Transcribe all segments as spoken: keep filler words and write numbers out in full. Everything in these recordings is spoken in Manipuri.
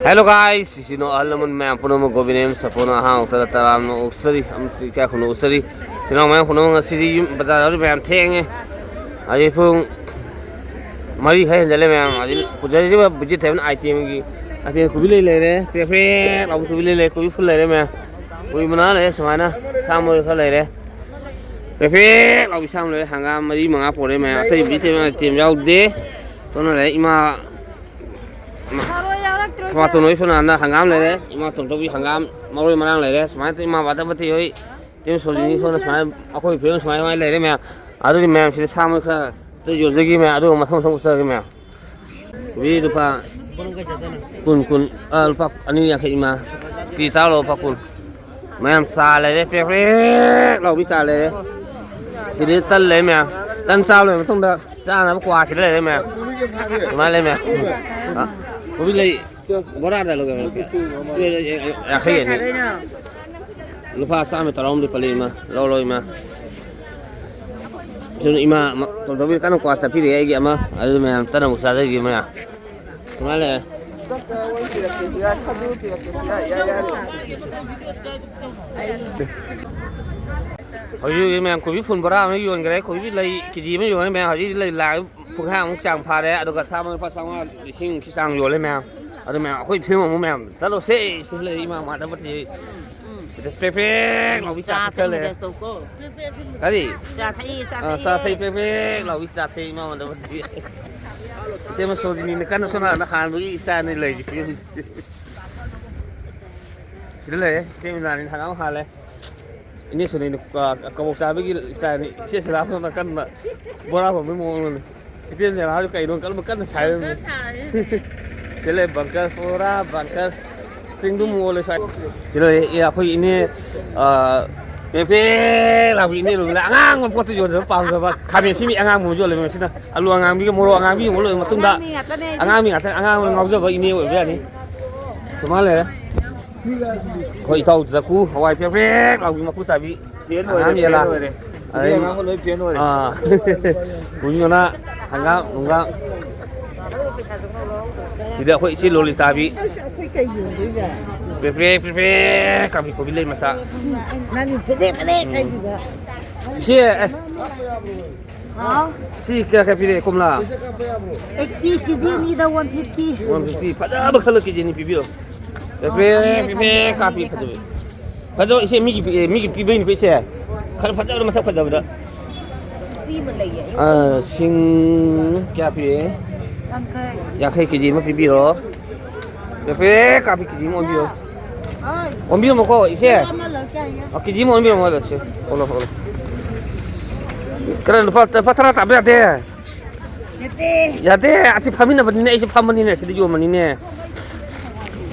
Hello guys, ꯏꯆꯤꯟ ꯏꯅꯥꯎ ꯑꯍꯜ ꯂꯃꯟ ꯃꯌꯥꯝ ꯄꯨꯝꯅꯃꯛ ꯒꯣꯕꯤꯟ ꯑꯦꯝ ꯁꯄꯣꯅ ꯑꯍꯥꯡ ꯑꯣꯛꯇꯗ ꯇꯔꯥꯝꯅ ꯑꯣꯛꯆꯔꯤ ꯑꯃꯁꯨꯡ ꯏꯀꯥꯏ ꯈꯨꯝꯅ ꯎꯠꯆꯔꯤ꯫ ꯏꯆꯤꯟ ꯏꯅꯥꯎ ꯃꯌꯥꯝ ꯄꯨꯝꯅꯃꯛ ꯉꯁꯤꯗꯤ ꯌꯨꯝ ꯕꯖꯥꯔ ꯌꯧꯔꯤ ꯃꯌꯥꯝ ꯊꯦꯡꯉꯦ꯫ ꯍꯧꯖꯤꯛ ꯄꯨꯡ ꯃꯔꯤ ꯈꯔ ꯍꯦꯟꯖꯜꯂꯦ ꯃꯌꯥꯝ꯫ ꯍꯧꯖꯤꯛ ꯄꯨꯖꯔꯤꯁꯤꯕ ꯕꯤꯖꯤꯠ ꯊꯦꯕꯟ ꯑꯥꯏꯇꯦꯝꯒꯤ ꯑꯥꯏꯇꯦꯝ ꯀꯣꯕꯤ ꯂꯩ ꯂꯩꯔꯦ, ꯄ꯭ꯔꯦꯛ ꯄ꯭ꯔꯦꯛ ꯂꯥꯎꯕ ꯀꯣꯕꯤ ꯂꯩ ꯂꯩꯔꯦ, ꯀꯣꯕꯤ ꯐꯨꯜ ꯂꯩꯔꯦ ꯃꯌꯥꯝ꯫ ꯀꯣꯕꯤ ꯃꯅꯥ ꯂꯩꯔꯦ ꯁꯨꯃꯥꯏꯅ ꯁꯥ ꯃꯔꯣꯏ ꯈꯔ ꯂꯩꯔꯦ꯫ ꯄ꯭ꯔꯦꯛ ꯄ꯭ꯔꯦꯛ ꯂꯥꯎꯕꯤ ꯁꯥ ꯑꯃ ꯂꯩꯔꯦ, ꯍꯪꯒꯥꯝ ꯃꯔꯤ ꯃꯉꯥ ꯄꯣꯔꯦ ꯃꯌꯥꯝ꯫ ꯑꯇꯩ ꯕꯤꯖꯤꯠ ꯊꯦꯕꯟ ꯑꯥꯏꯇꯦꯝ ꯌꯥꯎꯗꯦ꯫ ꯁꯣꯝꯗ ꯂꯩꯔꯦ ꯏꯃꯥ꯫ ꯃꯔꯣꯏ ꯌꯥꯎꯔꯛꯇ꯭ꯔꯣ ꯊꯃꯥꯇꯣꯟ ꯏꯆꯦ? ꯍꯣꯏ ꯁꯣꯝ ꯅꯥꯀꯟꯗ ꯍꯪꯒꯥꯝ ꯂꯩꯔꯦ, ꯏꯃꯥ ꯇꯣꯝꯆꯧꯕꯤ ꯍꯪꯒꯥꯝ, ꯃꯔꯣꯏ ꯃꯔꯥꯡ ꯂꯩꯔꯦ꯫ ꯁꯨꯃꯥꯏꯅ ꯏꯃꯥ ꯕꯥꯗꯄꯇꯤ ꯍꯣꯏ, ꯇꯤꯝ ꯁꯣꯖꯤꯅꯤ ꯁꯣꯝꯗ ꯁꯨꯃꯥꯏꯅ ꯑꯩꯈꯣꯏ ꯐꯤꯕꯝ ꯁꯨꯃꯥꯏꯅ ꯁꯨꯃꯥꯏꯅ ꯂꯩꯔꯦ ꯃꯌꯥꯝ꯫ ꯑꯗꯨꯗꯤ ꯃꯌꯥꯝꯁꯤꯗ ꯁꯥ ꯃꯔꯣꯏ ꯈꯔ ꯌꯣꯟꯖꯒꯦ ꯃꯌꯥꯝ, ꯑꯗꯨꯒ ꯃꯊꯪ ꯃꯊꯪ ꯎꯠꯆꯔꯒꯦ ꯃꯌꯥꯝ꯫ ꯀꯣꯕꯤ ꯂꯨꯄꯥ ꯀꯨꯟ, ꯀꯨꯟ, ꯑ, ꯂꯨꯄꯥ ꯑꯅꯤ ꯌꯥꯡꯈꯩ ꯏꯃꯥ꯫ ꯀꯦꯖꯤ ꯇꯔꯥ ꯂꯧ, ꯂꯨꯄꯥ ꯀꯨꯟ꯫ ꯃꯌꯥꯝ ꯆꯥ ꯂꯩꯔꯦ, ꯄ꯭ꯔꯦꯛ ꯄ꯭ꯔꯦꯛ ꯂꯥꯎꯕꯤ ꯆꯥ ꯂꯩꯔꯦ꯫ ꯁꯤꯗꯤ ꯇꯟ ꯂꯩ ꯃꯌꯥꯝ꯫ ꯇꯟ ꯆꯥꯕ ꯂꯣꯏꯔ ꯃꯇꯨꯡꯗ ꯆꯥꯅꯕ ꯀ꯭ꯋꯥ ꯁꯤꯗ ꯂꯩꯔꯦ ꯃꯌꯥꯝ꯫ ꯑꯗꯨꯃꯥꯏꯅ ꯂꯩ ꯃꯌꯥꯝ꯫ ꯑ, ꯀꯣꯕꯤ ꯂꯩ ꯕꯣꯔꯥꯗ ꯂꯧꯒꯦ ꯍꯥꯏꯕ ꯅꯠꯇꯦ꯫ ꯌꯥꯡꯈꯩ ꯑꯅꯤ꯫ ꯂꯨꯄꯥ ꯆꯥꯝꯃ ꯇꯔꯥꯍꯨꯝꯗꯣꯏ ꯄꯜꯂꯤ ꯏꯃꯥ꯫ ꯂꯧ, ꯂꯧ ꯏꯃꯥ꯫ ꯁꯨꯝ ꯏꯃꯥ, ꯃ-, ꯇꯣꯝꯊꯣꯏꯕꯤ ꯀꯟꯅ ꯀ꯭ꯋꯥ ꯇꯞꯄꯤꯔꯛꯑꯦ ꯑꯩꯒꯤ ꯑꯃ꯫ ꯑꯗꯨ ꯃꯌꯥꯝ ꯇꯟ ꯑꯃꯨꯛ ꯆꯥꯖꯈꯤꯒꯦ ꯃꯌꯥꯝ꯫ ꯁꯨꯃꯥꯏꯅ ꯂꯩꯔꯦ꯫ ꯍꯧꯖꯤꯛ ꯍꯧꯖꯤꯛ ꯃꯌꯥꯝ ꯀꯣꯕꯤ ꯐꯨꯜ ꯕꯣꯔꯥ ꯑꯃ ꯌꯣꯟꯈ꯭ꯔꯦ, ꯀꯣꯕꯤ ꯂꯩ ꯀꯦ ꯖꯤ ꯑꯃ ꯌꯣꯟꯈ꯭ꯔꯦ ꯃꯌꯥꯝ꯫ ꯍꯧꯖꯤꯛ ꯂꯩ ꯂꯥꯛ ꯄꯨꯡꯈꯥꯏꯃꯨꯛ ꯆꯥꯡ ꯐꯥꯔꯦ, ꯑꯗꯨꯒ ꯆꯥꯝꯃ ꯂꯨꯄꯥ ꯆꯥꯝꯃꯉꯥ ꯂꯤꯁꯤꯡꯃꯨꯛꯀꯤ ꯆꯥꯡ ꯌꯣꯜꯂꯦ ꯃꯌꯥꯝ꯫ ꯑꯗꯨ ꯃꯌꯥꯝ ꯑꯩꯈꯣꯏ ꯐꯤꯕꯝ ꯑꯃꯨꯛ ꯃꯌꯥꯝ ꯆꯠꯂꯣꯁꯦ꯫ ꯁꯤꯗ ꯂꯩ ꯏꯃꯥ ꯃꯥꯙꯕ ꯄꯇꯤ꯫ ꯁꯤꯗ ꯄ꯭ꯔꯦꯛ ꯄ꯭ꯔꯦꯛ ꯂꯥꯎꯕꯤ ꯆꯥ ꯆꯥ ꯊꯛꯀꯠꯂꯦ꯫ ꯊꯛꯏꯉꯩꯗ ꯇꯧꯀꯣ꯫ ꯄ꯭ꯔꯦꯛ ꯄ꯭ꯔꯦꯛ ꯁꯤ ꯆꯥ ꯊꯛꯏ, ꯆꯥ ꯑꯥ, ꯆꯥ ꯊꯛꯏ, ꯊꯛꯏ꯫ ꯄ꯭ꯔꯦꯛ ꯄ꯭ꯔꯦꯛ ꯂꯥꯎꯕꯤ ꯆꯥ ꯊꯛꯏ ꯏꯃꯥ ꯃꯥꯙꯕ ꯄꯇꯤ꯫ ꯏꯇꯩꯃ ꯁꯣꯖꯤꯅꯤꯅ ꯀꯟꯅ ꯁꯣꯝ ꯅꯥꯀꯟꯗ ꯍꯥꯟꯕꯒꯤ ꯏꯁꯇꯥꯏꯜꯅꯤ ꯂꯩꯔꯤꯁꯦ ꯐꯤꯕꯝꯁꯦ꯫ ꯁꯤꯗ ꯂꯩꯔꯦ, ꯏꯇꯩꯃ ꯅꯥꯅꯤ ꯍꯪꯒꯥꯝ ꯍꯥꯜꯂꯦ꯫ ꯏꯅꯦ ꯁꯣꯅꯤꯅ, ꯑ, ꯀꯕꯣꯛ ꯆꯥꯕꯒꯤ ꯏꯁꯇꯥꯏꯜꯅꯤ꯫ ꯏꯆꯦ ꯁꯤꯂꯥ ꯁꯣꯝ ꯅꯥꯀꯟꯗ ꯕꯣꯔꯥ ꯍꯣꯟꯕꯒꯤ ꯃꯑꯣꯡꯅꯤ꯫ ꯏꯆꯦ ꯁꯤꯂꯥꯁꯨ ꯀꯩꯅꯣ ꯀꯟꯅ, ꯀꯟꯅ ꯁꯥꯏꯔꯤꯕꯅꯤ꯫ ꯕꯪꯀꯔ ꯁꯥꯔꯤ꯫ ꯁꯤ ꯂꯩ ꯕꯪꯀꯔ, ꯄꯨꯔꯥ ꯕꯪꯀꯔ꯫ ꯆꯤꯡꯗꯨꯝ ꯑꯣꯜꯂꯦ ꯁ꯭ꯋꯥꯏ꯫ ꯁꯤ ꯂꯩ, ꯑꯦ, ꯑꯩꯈꯣꯏ ꯏꯅꯦ, ꯑ, ꯄꯦ ꯄꯦ ꯂꯥꯎꯕꯤ ꯏꯅꯦ ꯔꯣꯃꯤꯂꯥ꯫ ꯑꯉꯥꯡꯕ ꯄꯣꯠꯇꯨ ꯌꯣꯟꯗꯕ ꯄꯥꯝꯖꯕ꯫ ꯈꯥꯃꯦꯟ ꯑꯁꯤꯟꯕꯤ ꯑꯉꯥꯡꯕ ꯑꯃ ꯌꯣꯜꯂꯦ ꯉꯁꯤꯅ꯫ ꯑꯂꯨ ꯑꯉꯥꯡꯕꯤꯒ ꯃꯣꯔꯣꯛ ꯑꯉꯥꯡꯕꯤ ꯑꯃꯨꯛ ꯂꯣꯏꯔ ꯃꯇꯨꯡꯗ ꯑꯉꯥꯡꯕꯤ ꯉꯥꯛꯇꯅꯦ ꯑꯩꯗꯤ꯫ ꯑꯉꯥꯡꯕꯤ ꯉꯥꯛꯇ, ꯑꯉꯥꯡꯕ ꯉꯥꯎꯖꯕ ꯏꯅꯦ ꯑꯣꯏꯕ ꯌꯥꯅꯤ꯫ ꯁꯨꯃꯥꯏꯅ ꯂꯩꯔꯦ꯫ ꯑꯩꯈꯣꯏ ꯏꯇꯥꯎ ꯖꯀꯨ ꯍꯋꯥꯏ ꯄ꯭ꯔꯦꯛ ꯄ꯭ꯔꯦꯛ ꯂꯥꯎꯕꯤ ꯃꯀꯨ ꯆꯥꯕꯤ꯫ ꯐꯦꯟ ꯑꯣꯏꯔꯦ, ꯑꯉꯥꯡ ꯌꯦꯂꯥ꯫ ꯐꯦꯟ ꯑꯣꯏꯔꯦ꯫ ꯑꯗꯩ ꯅꯨꯄꯤ ꯑꯉꯥꯡ ꯂꯣꯏ ꯐꯦꯟ ꯑꯣꯏꯔꯦ꯫ ꯑꯥ꯫ ꯀꯨꯏꯅ ꯍꯪꯒꯥꯝ, ꯅꯨꯡꯒꯥꯝ꯫ ꯁꯤꯗ ꯑꯩꯈꯣꯏ ꯏꯆꯦ ꯂꯣꯂꯤꯇꯥꯕꯤ꯫ ꯑꯁ, ꯑꯩꯈꯣꯏ ꯀꯩ ꯌꯣꯟꯗꯣꯏꯕ? ꯄ꯭ꯔꯦ ꯄ꯭ꯔꯦ ꯄ꯭ꯔꯦ ꯄ꯭ꯔꯦ ꯀꯥꯕꯤ ꯀꯣꯕꯤ ꯂꯩ ꯃꯆꯥ꯫ ꯅꯪ ꯄꯦꯗꯦꯛ ꯄꯦꯗꯦꯛ ꯍꯥꯏꯗꯨꯒ꯫ ꯏꯆꯦ, ꯑꯦ, ꯍꯥꯎ꯫ ꯁꯤ ꯀꯌꯥ ꯀꯌꯥ ꯄꯤꯔꯦ ꯀꯣꯝꯂꯥ? ꯑꯩꯠꯇꯤ, ꯀꯦꯖꯤ ꯑꯅꯤꯗ ꯋꯥꯟ ꯐꯤꯐꯇꯤ꯫ One fifty. ꯐꯖꯕ ꯈꯜꯂ ꯀꯦꯖꯤ ꯑꯅꯤ ꯄꯤꯕꯤꯔꯣ꯫ ꯄ꯭ꯔꯦ ꯄ꯭ꯔꯦ ꯄ꯭ꯔꯦ ꯄ꯭ꯔꯦ ꯀꯥꯕꯤ ꯐꯖꯕ꯫ ꯐꯖꯕ ꯏꯆꯦ, ꯃꯤꯒꯤ ꯄꯤ-, ꯃꯤꯒꯤ ꯄꯤꯕꯩꯅꯤꯀꯣ ꯏꯆꯦ꯫ ꯈꯔ ꯐꯖꯕꯗ, ꯃꯁꯛ ꯐꯖꯕꯗ꯫ ꯄꯤꯕ ꯂꯩꯌꯦ꯫ ꯑ, ꯁꯤꯡ ꯀꯌꯥ ꯄꯤꯔꯦ? ꯌꯥꯡꯈꯩ꯫ ꯌꯥꯡꯈꯩ ꯀꯦꯖꯤ ꯑꯃ ꯄꯤꯕꯤꯔꯣ꯫ ꯄꯦ ꯄꯦ ꯀꯥꯕꯤ ꯀꯦꯖꯤ ꯑꯃ ꯑꯣꯟꯕꯤꯔꯣ꯫ ꯍꯣꯏ꯫ ꯑꯣꯟꯕꯤꯔꯝꯃꯣꯀꯣ ꯏꯆꯦ꯫ ꯑꯃ ꯂꯧ ꯀꯌꯥ? ꯑ, ꯀꯦꯖꯤ ꯑꯃ ꯑꯣꯟꯕꯤꯔꯝꯃꯣ ꯑꯗꯣ ꯁꯦ꯫ ꯑꯣꯜꯂꯣ, ꯑꯣꯜꯂꯣ꯫ ꯀꯔꯥꯏ ꯂꯨꯄꯥ, ꯂꯨꯄꯥ ꯇꯔꯥ ꯇꯥꯕ ꯌꯥꯗꯦ? ꯅꯠꯇꯦ꯫ ꯌꯥꯗꯦ, ꯑꯁꯤ ꯐꯝꯃꯤꯟꯅꯕꯅꯤꯅꯦ, ꯑꯩꯁꯨ ꯐꯝꯕꯅꯤꯅꯦ, ꯁꯤꯗ ꯌꯣꯟꯕꯅꯤꯅꯦ꯫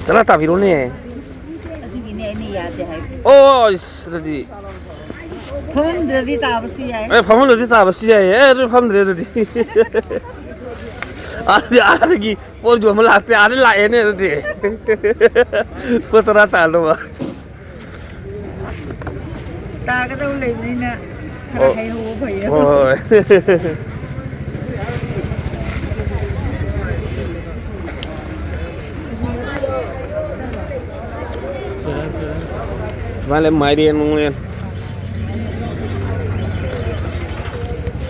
ꯇꯔꯥ ꯇꯥꯕꯤꯔꯣꯅꯦ꯫ ꯑꯗꯨꯒꯤꯅꯦ ꯑꯩꯅ ꯌꯥꯗꯦ ꯍꯥꯏꯕ꯫ ꯑꯣ, ꯏꯁ, ꯑꯗꯨꯗꯤ꯫ ꯐꯝꯗ꯭ꯔꯗꯤ ꯇꯥꯕꯁꯨ ꯌꯥꯏ꯫ ꯑꯦ, ꯐꯝꯍꯜꯂꯗꯤ ꯇꯥꯕꯁꯨ ꯌꯥꯏꯌꯦ꯫ ꯑꯦ, ꯑꯗꯨ ꯐꯝꯗ꯭ꯔꯦ ꯑꯗꯨꯗꯤ꯫ ꯑꯥꯗꯤ, ꯑꯥꯗꯒꯤ ꯄꯣꯠ ꯌꯣꯟꯕ ꯂꯥꯛꯇꯦ, ꯑꯥꯗ ꯂꯥꯛꯑꯦꯅꯦ ꯑꯗꯨꯗꯤ꯫ ꯄꯣꯠ ꯇꯔꯥ ꯇꯥꯅꯕ꯫ ꯇꯥꯒꯗꯧ ꯂꯩꯕꯅꯤꯅ ꯈꯔ ꯑꯣ꯫ ꯍꯩꯍꯧꯕ ꯐꯩꯌꯦ꯫ ꯍꯣꯏ꯫ ꯁꯨꯃꯥꯏꯅ ꯂꯩ, ꯃꯥꯏꯔꯦꯟ ꯅꯨꯡꯂꯦꯟ꯫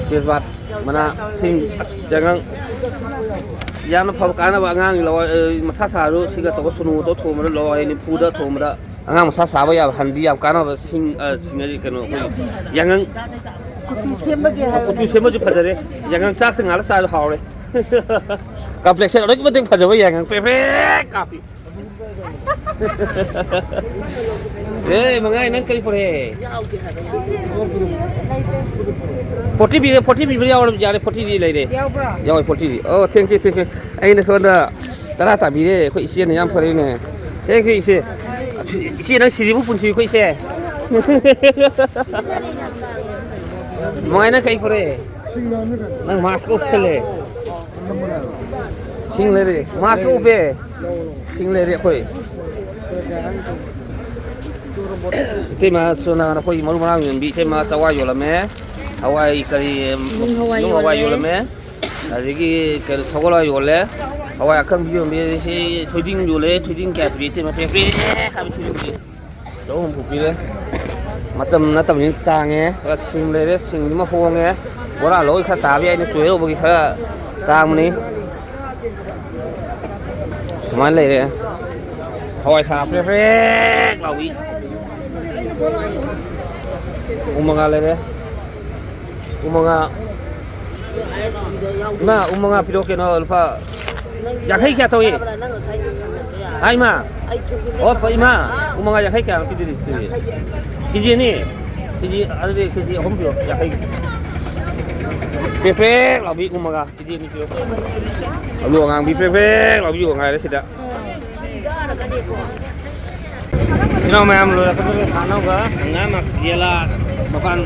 ꯇꯦꯖꯄꯥꯠ ꯃꯅꯥ, ꯁꯤꯡ, ꯑꯁ, ꯌꯥꯉꯥꯡ꯫ ꯌꯥꯝꯅ ꯐꯕ ꯀꯥꯟꯅꯕ ꯑꯉꯥꯡꯒꯤ ꯂꯋꯥꯏ, ꯑ, ꯃꯁꯥ ꯁꯥꯔꯨ ꯁꯤꯒ ꯇꯧꯔꯒ ꯁꯨꯅꯨꯗ ꯊꯣꯡꯕꯗ ꯂꯋꯥꯏ ꯅꯤꯐꯨꯗ ꯊꯣꯡꯕꯗ ꯑꯉꯥꯡ ꯃꯁꯥ ꯁꯥꯕ ꯌꯥꯕ ꯍꯟꯕꯤ ꯌꯥꯝ ꯀꯥꯟꯅꯕ ꯁꯤꯡ, ꯑ, ꯁꯤꯡ ꯍꯥꯏꯗꯤ ꯀꯩꯅꯣ ꯑꯩꯈꯣꯏꯒꯤ ꯌꯥꯉꯥꯡ ꯀꯨꯆꯨ ꯁꯦꯝꯕꯒꯤ ꯍꯥꯏꯕꯅꯦ꯫ ꯀꯨꯆꯨ ꯁꯦꯝꯕꯁꯨ ꯐꯖꯔꯦ꯫ ꯌꯥꯉꯥꯡ ꯆꯥꯛꯇ ꯉꯥꯜꯂ ꯆꯥꯔꯁꯨ ꯍꯥꯎꯔꯦ꯫ ꯀꯝꯄ꯭ꯂꯦꯛꯁꯟ ꯑꯗꯨꯛꯀꯤ ꯃꯇꯤꯛ ꯐꯖꯕ ꯌꯥꯉꯥꯡ ꯄ꯭ꯔꯦ ꯄ꯭ꯔꯦ ꯀꯥꯞꯄꯤ꯫ ꯑꯦ, ꯃꯉꯥꯏ, ꯅꯪ ꯀꯔꯤ ꯄꯨꯔꯛꯑꯦ? ꯐꯣꯔꯇꯤ ꯄꯤꯔꯦ, ꯐꯣꯔꯇꯤ ꯄꯤꯕ ꯌꯥꯎꯔ-, ꯌꯥꯔꯦ, ꯐꯣꯔꯇꯤ ꯄꯤ ꯂꯩꯔꯦ꯫ ꯌꯥꯎꯕ꯭ꯔꯣ? ꯌꯥꯎꯋꯦ, ꯐꯣꯔꯇꯤ ꯄꯤ꯫ ꯑꯣ, thank you, thank you꯫ ꯑꯩꯅ ꯁꯣꯝꯗ ꯇꯔꯥ ꯇꯥꯕꯤꯔꯦ, ꯑꯩꯈꯣꯏ ꯏꯆꯦꯅ ꯌꯥꯝ ꯐꯔꯦꯅꯦ꯫ Thank you, ꯏꯆꯦ꯫ ꯏꯆꯦ, ꯅꯪ ꯁꯤꯔꯤꯕꯨ ꯄꯨꯟꯁꯤ ꯑꯩꯈꯣꯏ ꯏꯆꯦ꯫ ꯃꯉꯥꯏ, ꯅꯪ ꯀꯩ ꯄꯨꯔꯛꯑꯦ? ꯅꯪ ꯃꯥꯁꯀ ꯎꯞꯁꯜꯂꯦ꯫ ꯁꯤꯡ ꯂꯩꯔꯦ꯫ ꯃꯥꯁꯀ ꯎꯞꯄꯦ꯫ ꯁꯤꯡ ꯂꯩꯔꯦ ꯑꯩꯈꯣꯏ꯫ ꯏꯇꯩꯃꯁꯨ ꯅꯍꯥꯟ ꯑꯩꯈꯣꯏꯒꯤ ꯃꯔꯨ ꯃꯔꯥꯡ ꯌꯣꯟꯕꯤ ꯏꯇꯩꯃ ꯆꯋꯥꯏ ꯌꯣꯜꯂꯝꯃꯦ꯫ ꯍꯋꯥꯏ ꯀꯔꯤ, ꯅꯨꯡ ꯍꯋꯥꯏ ꯅꯨꯡ ꯍꯋꯥꯏ ꯌꯣꯜꯂꯦ꯫ ꯌꯣꯜꯂꯝꯃꯦ꯫ ꯑꯗꯒꯤ ꯀꯩꯅꯣ, ꯁꯒꯣꯜ ꯍꯋꯥꯏ ꯌꯣꯜꯂꯦ꯫ ꯍꯋꯥꯏ ꯑꯀꯪꯕꯤ ꯌꯣꯟꯕꯤ, ꯁꯤ ꯊꯣꯏꯗꯤꯡ ꯌꯣꯜꯂꯦ꯫ ꯊꯣꯏꯗꯤꯡ ꯀꯌꯥ ꯄꯤ? ꯏꯇꯩꯃ, ꯄꯦ ꯄꯦ ꯀꯥꯕꯤ ꯊꯣꯏꯗꯤꯡ ꯄꯤ꯫ ꯆꯍꯨꯝ ꯍꯨꯝꯐꯨ ꯄꯤꯔꯦ꯫ ꯃꯇꯝ ꯅꯠꯇꯕꯅꯤꯅ ꯇꯥꯡꯉꯦ꯫ ꯁꯤꯡ ꯂꯩꯔꯦ, ꯁꯤꯡꯁꯤꯃ ꯍꯣꯡꯉꯦ꯫ ꯕꯣꯔꯥ ꯂꯧꯕꯒꯤ ꯈꯔ ꯇꯥꯕ ꯌꯥꯏꯅꯦ, ꯆꯣꯏꯍꯧꯕꯒꯤ ꯈꯔ ꯇꯥꯡꯕꯅꯤ꯫ ꯁꯨꯃꯥꯏꯅ ꯂꯩꯔꯦ꯫ ꯍꯋꯥꯏ ꯊ꯭ꯔꯥꯛ ꯄ꯭ꯔꯦꯛ ꯄ꯭ꯔꯦꯛ ꯂꯥꯎꯕꯤ꯫ ꯎ ꯃꯪꯒ꯭ꯔꯥ ꯂꯩꯔꯦ꯫ ꯎ ꯃꯪꯒ꯭ꯔꯥ꯫ ꯏꯃꯥ, ꯎ ꯃꯪꯒ꯭ꯔꯥ ꯄꯤꯔꯛꯑꯣ ꯀꯩꯅꯣ, ꯂꯨꯄꯥ ꯌꯥꯡꯈꯩ ꯀꯌꯥ ꯇꯧꯏ? ꯍꯥ, ꯏꯃꯥ? ꯑꯣ, ꯏꯃꯥ, ꯎ ꯃꯪꯒ꯭ꯔꯥ ꯌꯥꯡꯈꯩ ꯀꯌꯥ ꯄꯤꯗꯣꯏꯅꯣ? ꯀꯦ ꯖꯤ ꯑꯅꯤ? ꯀꯦ ꯖꯤ, ꯑꯗꯨꯗꯤ ꯀꯦ ꯖꯤ ꯑꯍꯨꯝ ꯄꯤꯔꯣ, ꯌꯥꯡꯈꯩꯒꯤ꯫ ꯄ꯭ꯔꯦꯛ ꯄ꯭ꯔꯦꯛ ꯂꯥꯎꯕꯤ ꯎ ꯃꯪꯒ꯭ꯔꯥ꯫ ꯑꯂꯨ ꯑꯉꯥꯡꯕꯤ ꯄ꯭ꯔꯦꯛ ꯄ꯭ꯔꯦꯛ ꯂꯥꯎꯕꯤ ꯉꯥꯏꯔꯦ ꯁꯤꯗ꯫ ꯏꯅꯥꯎ ꯃꯌꯥꯝ ꯂꯣꯏꯔꯛꯀꯗꯧꯔꯦ꯫ ꯈꯥꯅꯧꯒ ꯍꯪꯒꯥꯝ ꯌꯦꯂꯥ ꯃꯄꯥꯟ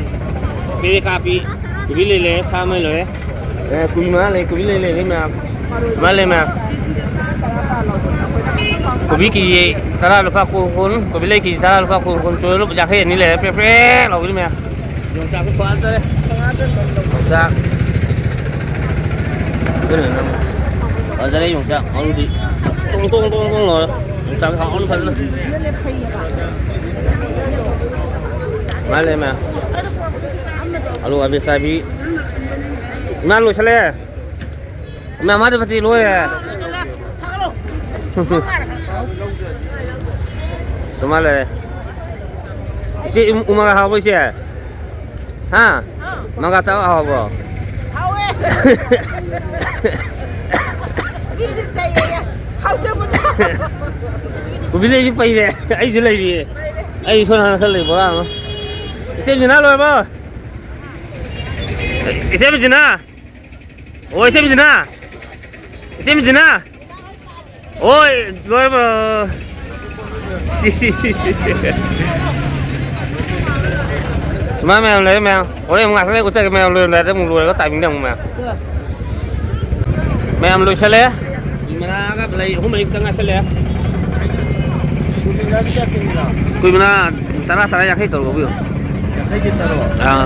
ꯄꯦꯔꯦ ꯀꯥꯄꯤ꯫ ꯀꯣꯕꯤ ꯂꯩ ꯂꯩꯔꯦ, ꯁꯥ ꯃꯩ ꯂꯣꯏꯔꯦ꯫ ꯑꯦ, ꯀꯣꯕꯤ ꯃꯉꯥ ꯂꯩ, ꯀꯣꯕꯤ ꯂꯩ ꯂꯩꯔꯦ ꯃꯌꯥꯝ꯫ ꯁꯨꯃꯥꯏꯅ ꯂꯩ ꯃꯌꯥꯝ꯫ ꯀꯣꯕꯤ ꯀꯦ ꯖꯤ ꯇꯔꯥ ꯂꯨꯄꯥ ꯀꯨꯟ ꯀꯨꯟ, ꯀꯣꯕꯤ ꯂꯩ ꯀꯦ ꯖꯤ ꯇꯔꯥ ꯂꯨꯄꯥ ꯀꯨꯟ ꯀꯨꯟ, ꯆꯣꯏꯔ ꯂꯨꯄꯥ ꯌꯥꯡꯈꯩ ꯑꯅꯤ ꯂꯩꯔꯦ, ꯄ꯭ꯔꯦꯛ ꯄ꯭ꯔꯦꯛ ꯂꯥꯎꯕꯤꯅꯤ ꯃꯌꯥꯝ꯫ ꯌꯣꯡꯆꯥꯛꯁꯨ ꯐꯖꯔꯦ꯫ ꯌꯣꯡꯆꯥꯛ꯫ ꯑꯗꯨꯅ ꯅꯪ ꯐꯖꯔꯦ ꯌꯣꯡꯆꯥꯛ ꯃꯔꯨꯗꯤ꯫ ꯇꯣꯡ ꯇꯣꯡ ꯇꯣꯡ ꯇꯣꯡ ꯂꯥꯎꯔꯦ꯫ ꯌꯣꯡꯆꯥꯛ ꯍꯥꯎꯅ ꯐꯖꯅ꯫ ꯃꯥ ꯂꯩꯔꯝꯃꯦ꯫ ꯑꯂꯨ ꯑꯕꯦ ꯆꯥꯕꯤ꯫ ꯏꯃꯥ ꯂꯣꯏꯁꯜꯂꯦ꯫ ꯏꯃꯥ ꯃꯥꯗꯤ ꯐꯠꯇꯤ ꯂꯣꯏꯔꯦ꯫ ꯁꯨꯃꯥꯏꯅ ꯂꯩꯔꯦ꯫ ꯏꯆꯦ, ꯎ ꯃꯪꯒ꯭ꯔꯥ ꯍꯥꯎꯕ꯭ꯔꯣ ꯏꯆꯦ? ꯍꯥ? ꯃꯪꯒ꯭ꯔꯥ ꯆꯥꯕ ꯍꯥꯎꯕ꯭ꯔꯣ? ꯍꯥꯎꯋꯦ꯫ ꯃꯤꯅ ꯆꯩꯌꯦ꯫ ꯍꯥꯎꯇꯕꯗꯣ꯫ ꯀꯣꯕꯤ ꯂꯩꯁꯤ ꯄꯩꯔꯦ꯫ ꯑꯩꯁꯨ ꯂꯩꯔꯤꯌꯦ꯫ ꯑꯩ ꯁꯣꯝ ꯅꯥꯀꯟꯗ ꯈꯔ ꯂꯩ, ꯕꯣꯔꯥ ꯑꯃ꯫ ꯏꯆꯦ ꯕꯤꯅꯥ ꯂꯣꯏꯔꯕꯣ? ꯏꯆꯦ ꯕꯤꯅꯥ? ꯑꯣ, ꯏꯆꯦ ꯕꯤꯅꯥ? ꯏꯆꯦ ꯕꯤꯅꯥ? ꯍꯣꯏ, ꯂꯣꯏꯔꯕ? ꯁꯤ꯫ ꯁꯨꯃꯥꯏ ꯃꯌꯥꯝ ꯂꯩꯔꯦ, ꯃꯌꯥꯝ꯫ ꯍꯣꯔꯦꯟ ꯑꯃꯨꯛ ꯉꯥꯛꯇꯪ ꯂꯩ ꯎꯠꯆꯒꯦ, ꯃꯌꯥꯝ ꯂꯣꯏꯔꯝꯗꯥꯏꯗ ꯑꯃꯨꯛ ꯂꯣꯏꯔꯒ timing ꯗ ꯑꯃꯨꯛ, ꯃꯌꯥꯝ꯫ ꯃꯌꯥꯝ ꯂꯣꯏꯁꯜꯂꯦ꯫ ꯃꯅꯥꯒ ꯂꯩ ꯑꯍꯨꯝ ꯃꯔꯤ ꯈꯛꯇꯪ ꯉꯥꯏꯁꯜꯂꯦ꯫ ꯀꯨꯏ ꯃꯅꯥ ꯇꯔꯥ, ꯇꯔꯥ, ꯌꯥꯡꯈꯩ ꯇꯧꯔꯣ, ꯂꯧꯕꯤꯌꯨ꯫ ꯌꯥꯡꯈꯩꯒꯤ ꯇꯔꯨꯛ꯫ ꯑꯥ꯫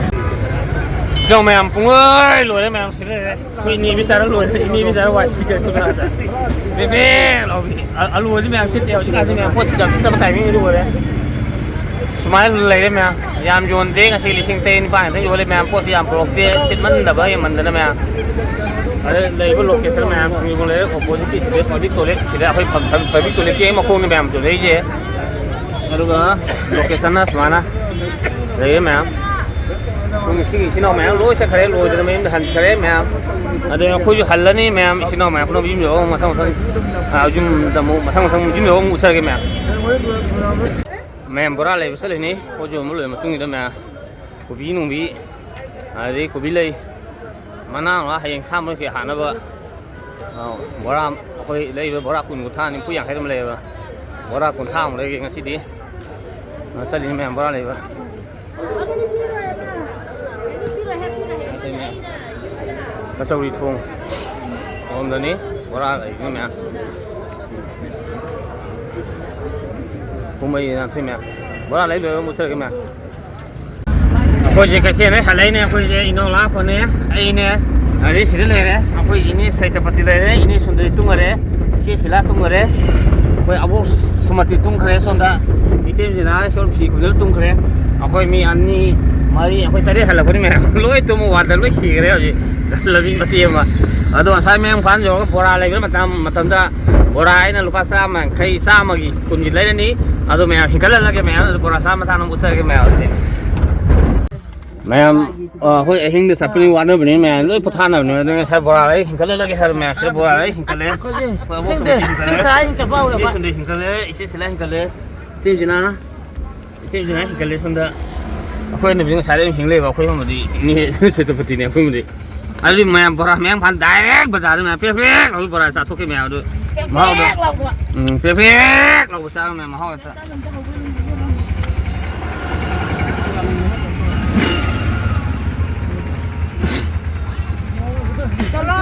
ꯆꯥꯎ ꯃꯌꯥꯝ, ꯄꯨꯡꯂꯣꯏ ꯂꯣꯏꯔꯦ ꯃꯌꯥꯝ, ꯁꯤ ꯂꯩꯔꯦ꯫ ꯑꯩꯈꯣꯏ ꯏꯅꯦꯕꯤ ꯆꯥꯔ ꯂꯣꯏꯔꯦ, ꯏꯅꯦꯕꯤ ꯆꯥꯔ ꯋꯥꯏ ꯁꯤꯠꯈ꯭ꯔꯦ ꯊꯨꯅ꯫ ꯕꯦ ꯕꯦ ꯂꯥꯎꯕꯤ꯫ ꯑ-, ꯑꯂꯨ ꯑꯣꯏꯔꯗꯤ ꯃꯌꯥꯝ ꯁꯤꯠꯇꯦ ꯍꯧꯖꯤꯛꯀꯥꯟꯗꯤ ꯃꯌꯥꯝ, ꯄꯣꯠ ꯁꯤꯠ ꯌꯥꯝ ꯁꯤꯠꯇꯕ ꯇꯥꯏꯃꯤꯡ ꯑꯣꯏꯔꯦ꯫ ꯁꯨꯃꯥꯏꯅ ꯂꯩꯔꯦ ꯃꯌꯥꯝ, ꯌꯥꯝ ꯌꯣꯟꯗꯦ ꯉꯁꯤ, ꯂꯤꯁꯤꯡ ꯇꯔꯦꯠ ꯅꯤꯄꯥꯟ ꯈꯛꯇ ꯌꯣꯜꯂꯦ ꯃꯌꯥꯝ, ꯄꯣꯠꯁꯨ ꯌꯥꯝ ꯄꯨꯔꯛꯇꯦ, ꯁꯤꯠꯃꯟꯗꯕ ꯍꯦꯟꯃꯟꯗꯅ ꯃꯌꯥꯝ꯫ ꯑꯗ ꯂꯩꯔꯤꯕ location ꯃꯌꯥꯝ ꯁꯨꯝ ꯌꯦꯡꯉꯨ ꯂꯩꯔꯦ, opposite ꯀꯤ ꯁꯤꯗ public toilet, ꯁꯤꯗ ꯑꯩꯈꯣꯏ ꯐꯝ-, ꯐꯝ-, public toilet ꯀꯤ ꯍꯦꯛ ꯃꯈꯣꯡꯅꯤ ꯃꯌꯥꯝ ꯌꯣꯜꯂꯛꯏꯁꯦ꯫ ꯑꯗꯨꯒ location ꯅ ꯁꯨꯃꯥꯏꯅ ꯂꯩꯔꯦ ꯃꯌꯥꯝ꯫ ꯁꯨꯝ ꯁꯤꯒꯤ ꯏꯆꯤꯟ ꯏꯅꯥꯎ ꯃꯌꯥꯝ ꯂꯣꯏ ꯆꯠꯈ꯭ꯔꯦ, ꯂꯣꯏꯗꯅ ꯃꯌꯨꯝꯗ ꯍꯟꯈ꯭ꯔꯦ ꯃꯌꯥꯝ꯫ ꯑꯗꯩ ꯑꯩꯈꯣꯏꯁꯨ ꯍꯜꯂꯅꯤ ꯃꯌꯥꯝ, ꯏꯆꯤꯟ ꯏꯅꯥꯎ ꯃꯌꯥꯝ ꯄꯨꯝꯅꯃꯛ ꯌꯨꯝ ꯌꯧꯔꯒ ꯃꯊꯪ ꯃꯊꯪ, ꯑ, ꯌꯨꯝꯗ ꯑꯃꯨꯛ ꯃꯊꯪ ꯃꯊꯪ ꯌꯨꯝ ꯌꯧꯔꯒ ꯑꯃꯨꯛ ꯎꯠꯆꯔꯒꯦ ꯃꯌꯥꯝ꯫ ꯃꯌꯥꯝ ꯕꯣꯔꯥ ꯂꯩꯕ ꯆꯠꯂꯤꯅꯤ, ꯄꯣꯠ ꯌꯣꯟꯕ ꯂꯣꯏꯔ ꯃꯇꯨꯡꯁꯤꯗ ꯃꯌꯥꯝ ꯀꯣꯕꯤ ꯅꯨꯡꯕꯤ, ꯑꯗꯩ ꯀꯣꯕꯤ ꯂꯩ, ꯃꯅꯥ ꯑꯃ ꯍꯌꯦꯡ ꯁꯥ ꯃꯔꯣꯏ ꯀꯩ ꯍꯥꯠꯅꯕ꯫ ꯑꯧ, ꯕꯣꯔꯥ ꯑꯩꯈꯣꯏ ꯂꯩꯕ ꯕꯣꯔꯥ ꯀꯨꯟ, ꯀꯨꯟꯊ꯭ꯔꯥ, ꯅꯤꯐꯨ, ꯌꯥꯡꯈꯩ ꯑꯗꯨꯝ ꯂꯩꯌꯦꯕ꯫ ꯕꯣꯔꯥ ꯀꯨꯟꯊ꯭ꯔꯥꯃꯨꯛ ꯂꯩꯒꯦ ꯉꯁꯤꯗꯤ꯫ ꯑ, ꯆꯠꯂꯤꯅꯤ ꯃꯌꯥꯝ ꯕꯣꯔꯥ ꯂꯩꯕ꯫ ꯑꯇꯩ ꯃꯌꯥꯝ꯫ ꯀꯆꯧꯔꯤ ꯊꯣꯡ꯫ ꯑꯣꯝꯗꯅꯤ ꯕꯣꯔꯥ ꯂꯩꯕ ꯃꯌꯥꯝ꯫ ꯄꯨꯡ ꯃꯔꯤ ꯅꯥꯟꯊꯣꯏ ꯃꯌꯥꯝ꯫ ꯕꯣꯔꯥ ꯂꯩ ꯂꯣꯏꯔꯒ ꯃꯨꯠꯆꯔꯒꯦ ꯃꯌꯥꯝ꯫ ꯑꯩꯈꯣꯏꯁꯦ ꯀꯩꯊꯦꯜꯗꯩ ꯍꯜꯂꯛꯏꯅꯦ꯫ ꯑꯩꯈꯣꯏꯁꯦ ꯏꯅꯥꯎ ꯂꯥꯛꯄꯅꯦ, ꯑꯩꯅꯦ, ꯑꯗꯩ ꯁꯤꯗ ꯂꯩꯔꯦ꯫ ꯑꯩꯈꯣꯏ ꯏꯅꯦ ꯁꯩꯇꯄꯇꯤ ꯂꯩꯔꯦ, ꯏꯅꯦ ꯁꯨꯟꯗꯔꯤ ꯇꯨꯝꯈꯔꯦ, ꯏꯆꯦ ꯁꯤꯂꯥ ꯇꯨꯝꯈꯔꯦ, ꯑꯩꯈꯣꯏ ꯑꯕꯣꯛ ꯁꯨꯃꯇꯤ ꯇꯨꯝꯈꯔꯦ ꯁꯣꯝꯗ, ꯏꯇꯩꯃꯁꯤꯅ ꯁꯣꯝ ꯐꯤ ꯈꯨꯝꯖꯤꯜꯂ ꯇꯨꯝꯈꯔꯦ꯫ ꯑꯩꯈꯣꯏ ꯃꯤ ꯑꯅꯤ, ꯃꯔꯤ, ꯑꯩꯈꯣꯏ ꯇꯔꯦꯠ ꯍꯜꯂꯛꯄꯅꯤ ꯃꯌꯥꯝ꯫ ꯂꯣꯏ ꯇꯨꯝꯃ ꯋꯥꯗ ꯂꯣꯏ ꯁꯤꯈꯔꯦ ꯍꯧꯖꯤꯛ꯫ ꯂꯝꯕꯤ ꯃꯇꯦꯛ ꯑꯃ꯫ ꯑꯗꯣ ꯉꯁꯥꯏ ꯃꯌꯥꯡ ꯏꯝꯐꯥꯜ ꯌꯧꯔꯒ ꯕꯣꯔꯥ ꯂꯩꯕ ꯃꯇꯝ, ꯃꯇꯝꯗ ꯕꯣꯔꯥ ꯑꯩꯅ ꯂꯨꯄꯥ ꯆꯥꯝꯃ ꯌꯥꯡꯈꯩ, ꯆꯥꯝꯃꯒꯤ ꯀꯨꯟꯒꯤ ꯂꯩꯔꯅꯤ꯫ ꯑꯗꯣ ꯃꯌꯥꯝ ꯍꯤꯡꯒꯠꯍꯜꯂꯒꯦ ꯃꯌꯥꯝ, ꯑꯗꯨ ꯕꯣꯔꯥ ꯆꯥꯝꯃ ꯊꯥꯅ ꯑꯃꯨꯛ ꯎꯠꯆꯔꯒꯦ ꯃꯌꯥꯝ ꯑꯗꯨꯗꯤ꯫ ꯃꯌꯥꯝ, ꯑ, ꯑꯩꯈꯣꯏ ꯑꯍꯤꯡꯗ ꯆꯠꯄꯅꯤ, ꯋꯥꯅꯕꯅꯤ ꯃꯌꯥꯝ, ꯂꯣꯏ ꯄꯣꯊꯥꯅꯕꯅꯤ꯫ ꯑꯗꯨꯅ ꯉꯁꯥꯏ ꯕꯣꯔꯥ ꯂꯩ ꯍꯤꯡꯒꯠꯍꯜꯂꯒꯦ ꯍꯥꯏꯕ ꯃꯌꯥꯝꯁꯤꯗ ꯕꯣꯔꯥ ꯂꯩ ꯍꯤꯡꯒꯠꯂꯦ꯫ ꯑꯩꯈꯣꯏ ꯑꯕꯣꯛ ꯁꯤꯡꯗꯦ, ꯁꯨꯃꯇꯤ ꯍꯤꯡꯒꯠꯂꯦ꯫ ꯁꯤꯡꯗ ꯑꯩꯅ ꯆꯠꯄ ꯍꯧꯔꯕ꯫ ꯏꯆꯦ ꯁꯨꯟꯗꯔꯤ ꯍꯤꯡꯒꯠꯂꯦ, ꯏꯆꯦ ꯁꯤꯂꯥ ꯍꯤꯡꯒꯠꯂꯦ꯫ ꯏꯆꯦ ꯁꯤꯂꯥ ꯍꯤꯡꯒꯠꯂꯦ ꯁꯣꯝꯗ꯫ ꯑꯩꯈꯣꯏ ꯑꯅꯤꯕꯨꯗꯤ ꯉꯁꯥꯏꯗꯩ ꯑꯗꯨꯝ ꯍꯤꯡ ꯂꯩꯕ, ꯑꯩꯈꯣꯏ ꯑꯍꯨꯝꯕꯨꯗꯤ ꯏꯅꯦ ꯁꯦꯇꯨꯄꯇꯤꯅꯦ ꯑꯩꯈꯣꯏꯕꯨꯗꯤ꯫ ꯑꯗꯨꯗꯤ ꯃꯌꯥꯝ ꯕꯣꯔꯥ ꯃꯌꯥꯝ ꯐꯥꯟ direct ꯕꯖꯥꯔꯗ ꯃꯌꯥꯝ ꯄ꯭ꯔꯦꯛ ꯄ꯭ꯔꯦꯛ ꯂꯥꯎꯕꯤ ꯕꯣꯔꯥ ꯆꯥꯊꯣꯛꯀꯦ ꯃꯌꯥꯝ ꯑꯗꯨ ꯃꯍꯥꯎꯗꯣ꯫ ꯄ꯭ꯔꯦꯛ ꯄ꯭ꯔꯦꯛ ꯂꯥꯎꯕ꯫ ꯎꯝ, ꯄ꯭ꯔꯦꯛ ꯄ꯭ꯔꯦꯛ ꯂꯥꯎꯕ ꯆꯥꯔꯣ ꯃꯌꯥꯝ ꯃꯍꯥꯎ ꯍꯦꯛꯇ꯫ ꯆꯠꯂꯣ꯫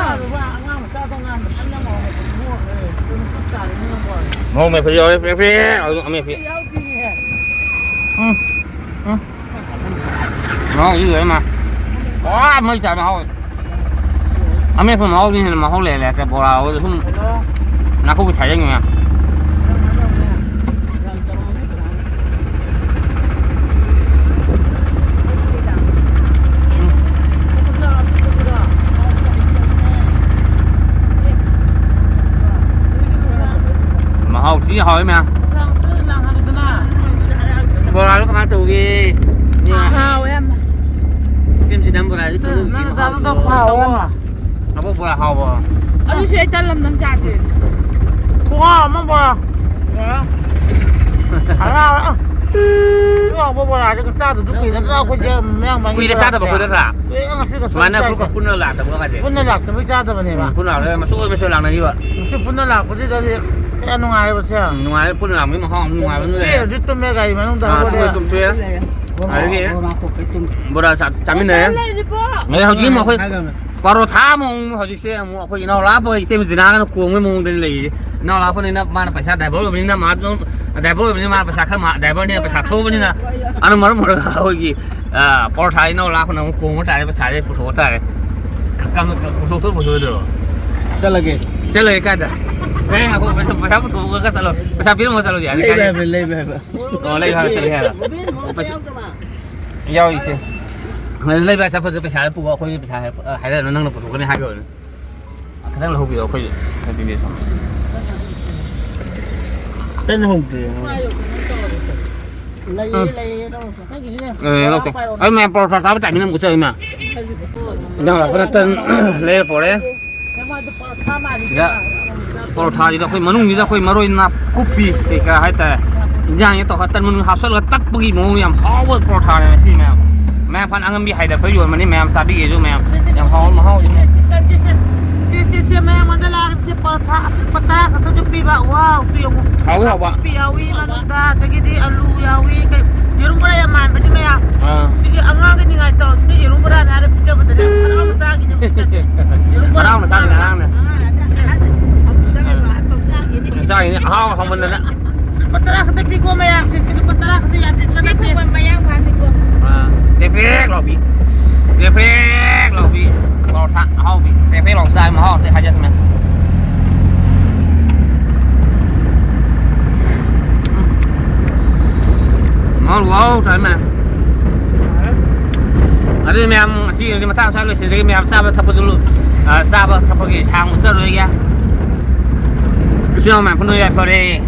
ꯃꯣꯔꯣꯛ ꯃꯦꯠꯄꯁꯨ ꯌꯥꯎꯔꯦ, ꯄ꯭ꯔꯦꯛ ꯄ꯭ꯔꯦꯛ ꯂꯥꯎꯕꯤ ꯑꯃꯦꯠꯄꯤ꯫ ꯎꯝ, ꯎꯝ꯫ ꯃꯍꯥꯎꯁꯤ ꯂꯣꯏꯔꯦ ꯃꯥ꯫ ꯄꯨꯔꯥ ꯃꯩ ꯇꯥꯏ ꯃꯍꯥꯎ꯫ ꯑꯃꯦꯠꯄ ꯃꯍꯥꯎꯗꯤ ꯍꯦꯟꯅ ꯃꯍꯥꯎ ꯂꯩꯍꯜꯂꯦ ꯍꯥꯏꯇꯥꯔꯦ, ꯕꯣꯔꯥ ꯍꯧꯔꯁꯨ ꯁꯨꯝ ꯅꯥꯀꯨꯞꯄꯤ ꯊꯥꯖꯤꯟꯈꯤꯕ ꯃꯌꯥꯝ꯫ ꯃꯍꯥꯎ ꯊꯤ ꯍꯥꯎꯋꯤ ꯃꯌꯥꯝ꯫ ꯕꯣꯔꯥꯗꯣ ꯀꯃꯥꯏꯅ ꯇꯧꯒꯦ? ꯍꯥꯎꯋꯦ ꯌꯥꯝꯅ꯫ ꯏꯆꯦꯝ ꯆꯤꯅꯝ ꯕꯣꯔꯥꯁꯦ ꯇꯨꯝ ꯅꯪ ꯆꯥꯗꯣ ꯇꯧ ꯍꯥꯎꯋꯦ ꯌꯥꯝꯅ꯫ ꯑꯕꯣꯛ ꯕꯣꯔꯥ ꯍꯥꯎꯕ꯭ꯔꯣ? ꯑꯗꯨ ꯁꯤ ꯑꯩ ꯇꯜꯂꯝꯗꯪ ꯆꯥꯗꯦ꯫ ꯈꯨꯍꯥꯎ ꯑꯃ ꯕꯣꯔꯥ꯫ ꯍꯔꯥꯎ꯫ ꯁꯤ ꯍꯥꯎꯕ ꯕꯣꯔꯥꯁꯦ ꯆꯥꯗꯕꯁꯨ ꯀꯨꯏꯔꯦ꯫ ꯅꯠꯇ꯭ꯔꯥ ꯑꯩꯈꯣꯏꯁꯦ ꯃꯌꯥꯡ ꯃꯌꯥꯡ ꯀꯨꯏꯔꯦ ꯆꯥꯗꯕ ꯆꯥꯗꯦ꯫ ꯑꯩꯈꯣꯏ ꯅꯠꯇ꯭ꯔꯥ? ꯀꯨꯏꯔꯦ ꯉꯁꯤ ꯈꯛꯇ ꯁꯨꯃꯥꯏꯅ ꯆꯥꯏꯁꯦ꯫ ꯒ꯭ꯔꯨꯞꯀ ꯄꯨꯟꯅ ꯂꯥꯛꯇꯕ ꯀꯥꯁꯦ꯫ ꯄꯨꯟꯅ ꯂꯥꯛꯇꯕꯩ ꯆꯥꯗꯕꯅꯦꯕ꯫ ꯎꯝ, ꯄꯨꯟꯅ ꯂꯥꯛꯇꯕ ꯃꯆꯣꯏ ꯃꯆꯣꯏ ꯂꯥꯛꯅꯈꯤꯕ꯫ ꯉꯁꯤ ꯄꯨꯟꯅ ꯂꯥꯛꯄꯁꯤꯗꯗꯤ ꯀꯌꯥ ꯅꯨꯡꯉꯥꯏꯌꯦꯕ ꯁꯦ꯫ ꯎꯝ, ꯅꯨꯡꯉꯥꯏꯔꯦ, ꯄꯨꯟꯅ ꯂꯥꯛꯄꯒꯤ ꯃꯍꯥꯎ ꯑꯃ ꯅꯨꯡꯉꯥꯏꯕ ꯑꯃ ꯂꯩꯔꯦ꯫ ꯄꯦꯟꯅꯁꯨ ꯇꯨꯝꯃꯦ ꯒꯥꯔꯤ ꯃꯅꯨꯡꯗ ꯑꯥ, ꯍꯧꯒꯠꯂꯦ꯫ ꯇꯨꯝꯃꯦ, ꯇꯨꯝꯊꯣꯛꯑꯦ꯫ ꯑꯗꯒꯤ ꯕꯣꯔꯥ ꯆꯥ-, ꯆꯥꯃꯤꯟꯅꯔꯦ꯫ ꯑꯗꯩ ꯍꯧꯖꯤꯛ ꯑꯃꯨꯛ ꯑꯩꯈꯣꯏ ꯍꯥꯏꯈ꯭ꯔꯕꯅꯦ꯫ ꯄꯔꯣꯊꯥ ꯑꯃꯨꯛ ꯍꯧꯖꯤꯛꯁꯦ ꯑꯃꯨꯛ ꯑꯩꯈꯣꯏ ꯏꯅꯥꯎ ꯂꯥꯛꯄꯒ ꯏꯇꯩꯃ ꯖꯤꯅꯥꯒꯅ ꯀꯣꯡꯕꯒꯤ ꯃꯑꯣꯡꯗꯅꯤ ꯂꯩꯔꯤꯁꯦ꯫ ꯏꯅꯥꯎ ꯂꯥꯛꯄꯅꯤꯅ ꯃꯥꯅ ꯄꯩꯁꯥ ꯗ꯭ꯔꯥꯏꯚꯔ ꯑꯣꯏꯕꯅꯤꯅ ꯃꯥ ꯑꯗꯨꯝ ꯗ꯭ꯔꯥꯏꯚꯔ ꯑꯣꯏꯕꯅꯤꯅ ꯃꯥꯅ ꯄꯩꯁꯥ ꯈꯔ ꯃꯥ-, ꯗ꯭ꯔꯥꯏꯚꯔꯅꯤꯅ ꯄꯩꯁꯥ ꯊꯣꯛꯑꯕꯅꯤꯅ ꯑꯗꯨꯅ ꯃꯔꯝ ꯑꯣꯏꯔꯒ ꯑꯩꯈꯣꯏꯒꯤ, ꯑ, ꯄꯔꯣꯊꯥ ꯏꯅꯥꯎ ꯂꯥꯛꯄꯅ ꯑꯃꯨꯛ ꯀꯣꯡꯕ ꯇꯥꯔꯦ, ꯄꯩꯁꯥꯁꯦ ꯄꯨꯊꯣꯛꯄ ꯇꯥꯔꯦ꯫ ꯈ-, ꯀ-, ꯀ-, ꯄꯨꯊꯣꯛꯇꯣꯏꯔꯣ ꯄꯨꯊꯣꯛꯑꯣꯏꯗꯣꯏꯔꯣ? ꯆꯠꯂꯒꯦ꯫ ꯆꯠꯂꯒꯦ ꯀꯥꯏꯗ? ꯍꯌꯦꯡ ꯑꯩꯈꯣꯏ ꯄꯩꯁꯥ, ꯄꯩꯁꯥ ꯄꯨꯊꯣꯛꯑꯒ ꯆꯠꯂꯣ꯫ ꯄꯩꯁꯥ ꯄꯤꯔꯝꯃꯒ ꯆꯠꯂꯣ ꯌꯥꯔꯦ, ꯂꯩꯕ ꯀꯥꯏꯗꯦ꯫ ꯍꯥꯏꯕ, ꯂꯩꯕ ꯍꯥꯏꯕ꯫ ꯑꯣ, ꯂꯩꯕ ꯍꯥꯏꯕ ꯆꯠꯂꯒꯦ ꯍꯥꯏꯕ꯫ ꯄꯩꯁꯥ ꯌꯥꯎꯔꯤ ꯏꯆꯦ꯫ ꯂꯩꯕ ꯆꯠꯄꯗ ꯄꯩꯁꯥ ꯄꯨꯒꯣ, ꯑꯩꯈꯣꯏꯒꯤ ꯄꯩꯁꯥ ꯍꯥꯏꯔ-, ꯑ, ꯍꯥꯏꯔꯛꯑꯅꯨ, ꯅꯪꯅ ꯄꯨꯊꯣꯛꯀꯅꯤ ꯍꯥꯏꯈ꯭ꯔꯕꯅꯦ꯫ ꯈꯤꯇꯪ ꯂꯧꯍꯧꯕꯤꯔꯣ ꯑꯩꯈꯣꯏꯁꯨ꯫ ꯀꯩꯗꯧꯒꯦ ꯁꯨꯝ꯫ ꯀꯩꯅꯣ ꯍꯧꯗ꯭ꯔꯤ꯫ ꯂꯩꯌꯦ, ꯎꯝ꯫ ꯂꯩꯌꯦ, ꯂꯧꯔꯣ꯫ ꯑꯦ, ꯂꯧꯔꯣ꯫ ꯑꯩ ꯃꯌꯥꯝ ꯄꯔꯣꯊꯥ ꯆꯥꯕ timing ꯑꯃꯨꯛ ꯆꯠꯂꯤ ꯃꯌꯥꯝ꯫ ꯏꯟꯖꯥꯡ ꯂꯥꯛꯄꯗ ꯇꯟ ꯂꯩꯔ ꯄꯣꯔꯛꯑꯦ꯫ ꯁꯤꯗ ꯄꯔꯣꯊꯥꯁꯤꯗ ꯑꯩꯈꯣꯏ ꯃꯅꯨꯡꯁꯤꯗ ꯑꯩꯈꯣꯏ ꯃꯔꯣꯏ ꯅꯥꯀꯨꯞꯄꯤ ꯀꯩꯀꯥ ꯍꯥꯏꯇꯥꯔꯦ, ꯏꯟꯖꯥꯡꯁꯦ ꯇꯧꯔꯒ ꯇꯟ ꯃꯅꯨꯡ ꯍꯥꯞꯆꯜꯂꯒ ꯇꯛꯄꯒꯤ ꯃꯑꯣꯡ ꯌꯥꯝ ꯍꯥꯎꯕ ꯄꯔꯣꯊꯥꯅꯦ ꯉꯁꯤ ꯃꯌꯥꯝ꯫ ꯃꯌꯥꯝ ꯐꯥꯟ ꯑꯉꯝꯕꯤ ꯍꯥꯏꯗ ꯑꯩꯈꯣꯏ ꯌꯣꯟꯕꯅꯤ, ꯃꯌꯥꯝ ꯆꯥꯕꯤꯒꯦꯁꯨ ꯃꯌꯥꯝ꯫ ꯌꯥꯝ ꯍꯥꯎꯕ ꯃꯍꯥꯎ ꯑꯃ꯫ ꯁꯦ, ꯁꯦ, ꯁꯦ, ꯃꯌꯥꯝ ꯑꯃꯗ ꯂꯥꯛꯑꯒ ꯁꯦ ꯄꯔꯣꯊꯥ ꯑꯁꯨꯛ ꯂꯨꯄꯥ ꯇꯔꯥ ꯈꯛꯇꯁꯨ ꯄꯤꯕ꯫ ꯋꯥꯎ, ꯄꯤꯌꯨ꯫ ꯍꯥꯎꯋꯤ, ꯍꯥꯎꯕ꯫ ꯀꯣꯕꯤ ꯌꯥꯎꯏ ꯃꯅꯨꯡꯗ, ꯑꯗꯒꯤꯗꯤ ꯑꯂꯨ ꯌꯥꯎꯏ, ꯀꯩ, ꯌꯦꯔꯨꯝ ꯕꯣꯔꯥ ꯌꯥꯝ ꯃꯥꯟꯕꯅꯤ ꯃꯌꯥꯝ꯫ ꯑꯥ꯫ ꯁꯤꯁꯦ ꯑꯉꯥꯡꯒꯤ ꯅꯤꯡꯉꯥꯏ ꯇꯧꯔꯁꯤꯅ ꯌꯦꯔꯨꯝ ꯕꯣꯔꯥꯅꯦ ꯍꯥꯏꯔ ꯄꯤꯖꯕꯗꯅꯦ ꯑꯁ ꯍꯔꯥꯎꯅ ꯆꯥꯈꯤꯅꯦ ꯍꯧꯖꯤꯛꯀꯥꯟꯁꯦ꯫ ꯌꯦꯔꯨꯝ ꯕꯣꯔꯥ ꯍꯔꯥꯎꯅ ꯆꯥꯈꯤꯅꯦ, ꯍꯔꯥꯎꯅ꯫ ꯑꯥ, ꯑꯗ ꯑꯍꯟ ꯐꯃꯨꯡꯗ ꯂꯩꯕ ꯑꯍꯟ ꯐꯥꯎ ꯆꯥꯈꯤꯅꯤ꯫ ꯆꯥꯈꯤꯅꯤ, ꯑꯍꯥꯎ ꯍꯥꯎꯃꯟꯗꯅ꯫ ꯂꯨꯄꯥ ꯇꯔꯥ ꯈꯛꯇ ꯄꯤꯀꯣ ꯃꯌꯥꯝꯁꯦ, ꯁꯤ ꯂꯨꯄꯥ ꯇꯔꯥ ꯈꯛꯇ ꯌꯥꯝ ꯄꯤꯕ ꯅꯠꯇꯦ꯫ ꯑꯥ, ꯇꯦꯛ ꯇꯦꯛ ꯂꯥꯎꯕꯤ꯫ ꯇꯦꯛ ꯇꯦꯛ ꯄꯔꯣꯊꯥ ꯑꯍꯥꯎꯕꯤ ꯄꯦꯛ ꯄꯦꯛ ꯂꯥꯎ ꯆꯥꯏ, ꯃꯍꯥꯎ ꯑꯝꯇ ꯍꯥꯏꯖꯗꯃꯦ꯫ ꯎꯝ꯫ ꯃꯍꯥꯎ ꯋꯥꯎ ꯇꯥꯏ ꯃꯌꯥꯝ꯫ ꯑꯗꯨꯗꯤ ꯃꯌꯥꯝ ꯉꯁꯤꯒꯤꯗꯤ ꯃꯇꯥꯡ ꯁ꯭ꯋꯥꯏ ꯂꯣꯏꯁꯤꯟꯖꯔꯒꯦ꯫ ꯃꯌꯥꯝ ꯆꯥꯕ ꯊꯛꯄꯗꯨ ꯂꯨ-, ꯑ, ꯆꯥꯕ ꯊꯛꯄꯒꯤ ꯁꯥꯡꯅ ꯆꯠꯂꯣꯏꯒꯦ꯫ ꯏꯆꯤꯟ ꯏꯅꯥꯎ ꯃꯌꯥꯝ ꯄꯨꯟꯅ ꯌꯥꯏꯐꯔꯦ꯫